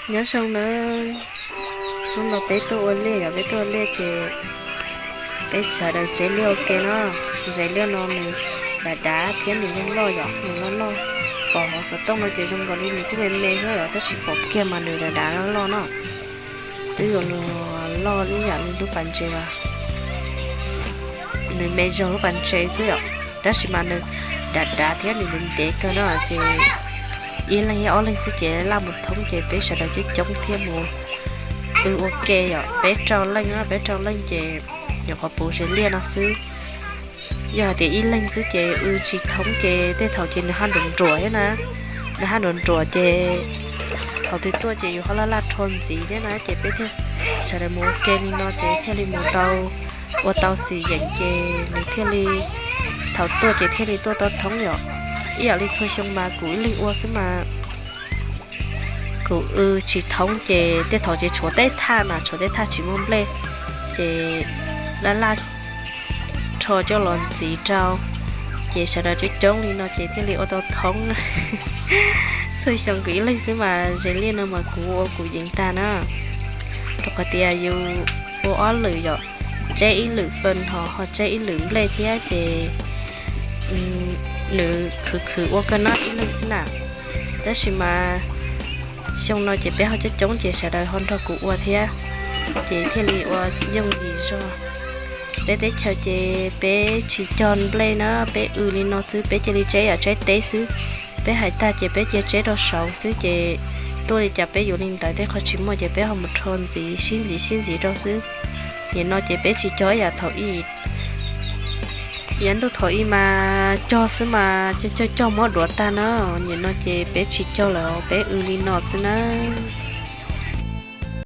Nyob zoo nawb, hnub no peb tuaj ua liaj yom, peb tuaj ua liaj ces peb sawv daws tsev liaj ua ke no. Tsev liaj no nws dav dav thiab nws loj loj yom, nws loj loj. Pom hauv xov tooj no ces zoo nkaus li nws kuj me me thiab yom, tab sis pom kiag mas nws dav dav loj loj no. Twb yuav luag loj ib yam li lub pas ntses as, nws me zog lub pas ntses xwb yom, tab sis mas nws dav dav thiab nws ntev ntev kawg no ces ib leeg ib ob leeg xwb ces laj mus thoob ces peb sawv daws coob coob thiab mus w ua ke yom, peb rau leej, peb rau leej ces nyuam qhuav puv tsev liaj no xwb. Yog hais tias ib leeg xwb ces w tsis thoob ces tej thaum ces nws haj nruam nruam thiab na, nws haj nruam nruam ces thaum twg tuaj ces yus ho laj laj rho ntxiv thiab na, ces peb thiaj sawv daws mus ua ke li no ces thiaj li mus tau ua tau xim yeem ces nws thiaj li, thaum tuaj ces thiaj li tuaj tau thoob yom. Ib yam li txhua xyoo mas kuv ib leeg ua xwb mas kuv w tsis thoob ces tej thaum ces tshuav tej thaj mas tshuav tej thaj tsis muaj nplej ces laj laj rho coj los ntxiv rau ces sawv daws coob coob li no ces thiaj li ua tau thoob. Txhua xyoo kuv ib leeg xwb mas tsev liaj no mas kuv ua kuv yeem tag na, rau qhov tias yus ua ob lwm yom, tseb ib lwm fee ho ho tseb ib lwm nplej thiab ces nws khwv khwv ua kawg no ib leeg xwb na. Tab sis mas xyoo no ces peb ho coob coob ces sawv daws ho nrog kuv ua thiab ces thiaj li ua yooj yim zog. Peb teb chaws ces peb tsis cog nplej na, peb w li no xwb peb cia li tseb yam tseb teb xwb. Peb hais tag ces peb cia tseb rau saud xwb ces tuaj li cas peb yuav li ntawd, tej qhov tsis muaj ces peb ho mus rho ntxiv sib ntxiv sib ntxiv rau xwb. Nim no ces peb tsis cog ib yam thaum ub, yav ntuj thaum ub mas cog xwb mas cog cog cog muab duav tag na, nim no ces peb tsis cog lawm peb w li no xwb nawb.